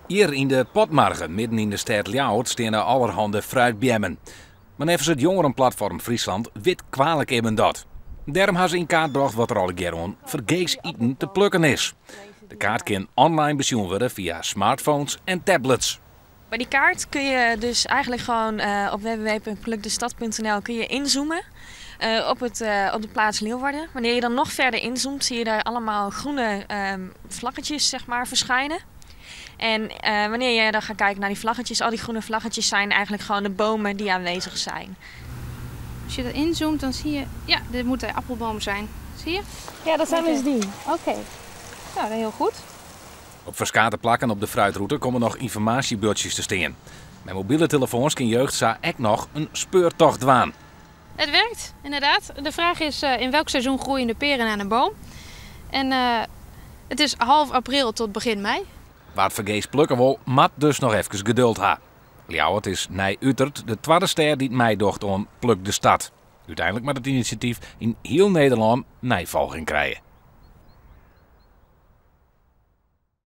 Hjir yn de Potmarge, midden yn de stêd Ljouwert, steane allerhande fruitbeammen. Mar neffens it Jongerenplatform Friesland wit kwalik immen dat. Dêrom ha se yn kaart brocht wat der allegear oan fergees iten te plukken is. De kaart kin online besjoen wurde fia smartphones en tablets. Bij die kaart kun je dus eigenlijk gewoon op www.plukdestad.nl kun je inzoomen op de plaats Leeuwarden. Wanneer je dan nog verder inzoomt, zie je daar allemaal groene vlaggetjes, zeg maar, verschijnen. En wanneer je dan gaat kijken naar die vlaggetjes, al die groene vlaggetjes zijn eigenlijk gewoon de bomen die aanwezig zijn. Als je dat inzoomt, dan zie je, ja, dit moet de appelboom zijn. Zie je? Ja, dat zijn dus die. Oké, nou, heel goed. Op ferskate plakken op de fruitrûte komme noch ynformaasjebuordsjes te stean. Mei mobile telefoans kin jeugd sa ek noch in speurtocht dwaan. Het werkt, inderdaad. De vraag is in welk seizoen groeien de peren aan een boom? En het is half april tot begin mei. Wa't fergees plukke wol, moat dus noch efkes geduld ha. Ljouwert is nei Utert de twadde stêd dy't meidocht oan Pluk de Stad. Uteinlik moat it inisjatyf yn hiel Nederlân neifolging krije.